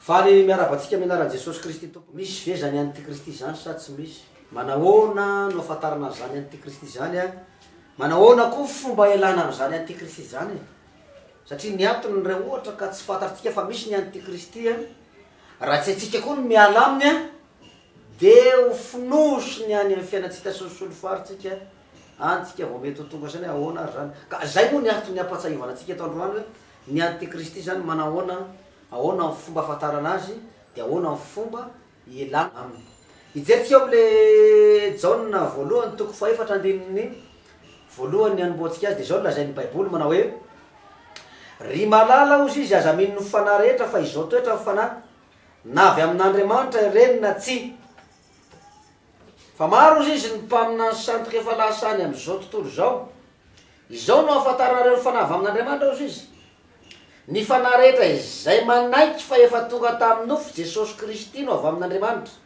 Faly miarahaba antsika amin'ny anaran'i Jesosy Kristy Tompo. Misy ve zany antikristy zany sa tsy misy? Manahoana no ahafantarana an'izany antikristy zany an? Manahoana koa fomba ialana amin'izany antikristy zany e? Satria ny antony raha ohatra ka tsy fantatsika fa misy ny antikristy an, raha tsy haintsika koa ny miala aminy an, dia ho fonosiny any amin'ny fiainantsika sy ny solifary tsika any tsika vao mety ho tonga saina hoe ahoana ary zany. Ka zay moa ny antony ampahatsiahivana antsika eto androany hoe ny antikristy zany manahoana Ahoana ny fomba ahafantarana azy dia ahoana ny fomba ialana aminy. Hijery tsika ao amin'ilay Jaona voalohany toko fahefatra andininy voalohany ny hanombohantsika azy dia izao no lazain'ny baiboly manao hoe, Ry malala hozy izy aza mino ny fanahy rehetra fa izao toetra ny fanahy na avy amin'Andriamanitra ireny na tsia. Fa maro hozy izy ny mpaminany sandoka efa lasa any amin'izao tontolo izao. Izao no ahafantaranareo ny fanahy avy amin'Andriamanitra hozy izy. Ny fanahy rehetra izay manaiky fa efa tonga tamin'ny nofo Jesosy Kristy no avy amin'Andriamanitra.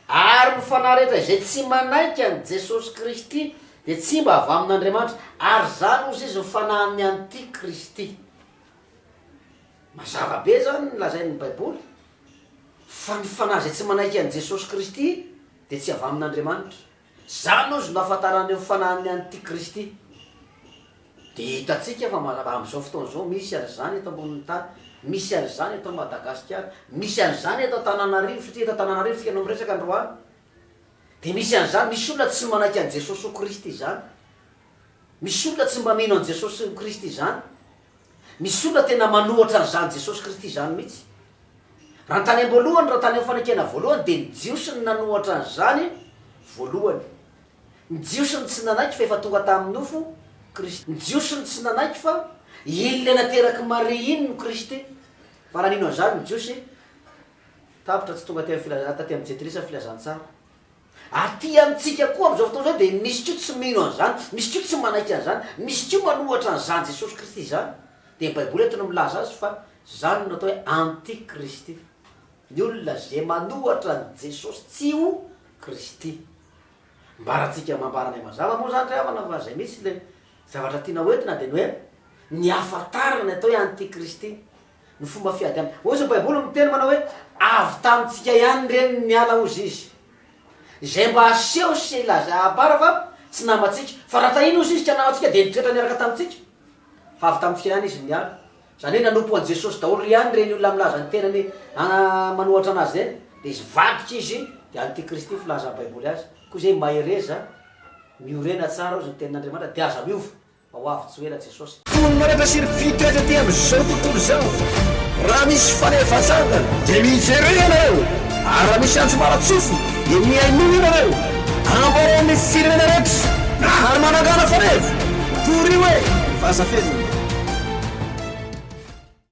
Ary ny fanahy rehetra izay tsy manaiky an'i Jesosy Kristy dia tsy mba avy amin'Andriamanitra, ary izany hozy izy ny fanahin'ny antikristy. Mazava be izany ny lazain'ny Baiboly fa ny fanahy izay tsy manaiky an'i Jesosy Kristy dia tsy avy amin'Andriamanitra. Izany hozy no ahafantarana io fanahin'ny antikristy. Dia hitantsika fa amin'izao fotoana izao misy an'izany eto ambonin'ny tany, misy an'izany eto Madagasikara, misy an'izany eto Antananarivo, satria eto Antananarivo isika no miresaka androany. Dia misy an'izany, misy olona tsy manaiky an'i Jesosy ho Kristy izany. Misy olona tsy mba mino an'i Jesosy ho Kristy izany. Misy olona tena manohatra an'izany Jesosy Kristy izany mihitsy. Raha ny tany am-boalohany, raha tany amin'ny fanekena voalohany dia ny Jiosy no nanohatra an'izany voalohany. Ny Jiosy no tsy nanaiky fa efa tonga tamin'ny nofo Kristy. Ny Jiosy no tsy nanaiky fa iny ilay naterak'i Maria iny no Kristy. Fa raha nino an'izany ny Jiosy, tapitra tsy tonga aty amin'ny filazantsara, taty amin'ny Jentilisa ny filazantsara. Aty amintsika koa amin'izao fotoana izao dia misy koa tsy mino an'izany, misy koa tsy manaiky an'izany, misy koa manohatra an'izany Jesosy Kristy izany. Dia ny Baiboly eto no milaza azy fa izany no atao hoe antikristy. Ny olona izay manohatra an'i Jesosy tsy ho Kristy. Ambarantsika ambaranay mazava moa izany ry havana fa izay mihitsy ilay zavatra tiana ho entina dia ny hoe ny hahafantarana ny atao hoe antikristy. Ny fomba fiady aminy. Hoy ny Baiboly miteny manao hoe, Avy tamintsika ihany ireny ny niala, hozy izy. Izay mba aseho sy laza ambara fa tsy namantsika. Fa raha tahiny, hozy izy, ka namantsika dia nitoetra niaraka tamintsika. Fa avy tamintsika ihany izy niala. Izany hoe nanompo an'i Jesosy daholo ihany ireny olona milaza ny tenany manohatra an'azy ireny. Dia izy vadika izy, dia antikristy filazan'ny Baiboly azy. Koa izay mahereza, miorena tsara, hozy ny tenin'Andriamanitra, dia aza miova. Fa ho avy tsy ho ela Jesosy. Mponina rehetra sy ry mpitoetra aty amin'izao tontolo izao, raha misy faneva atsangana, dia mijere ianareo, ary raha misy antso mara-tsofina, dia mihainoa ianareo. Ambarao amin'ny firenena rehetra, ary manangàna faneva, torio e, fa aza fehezina.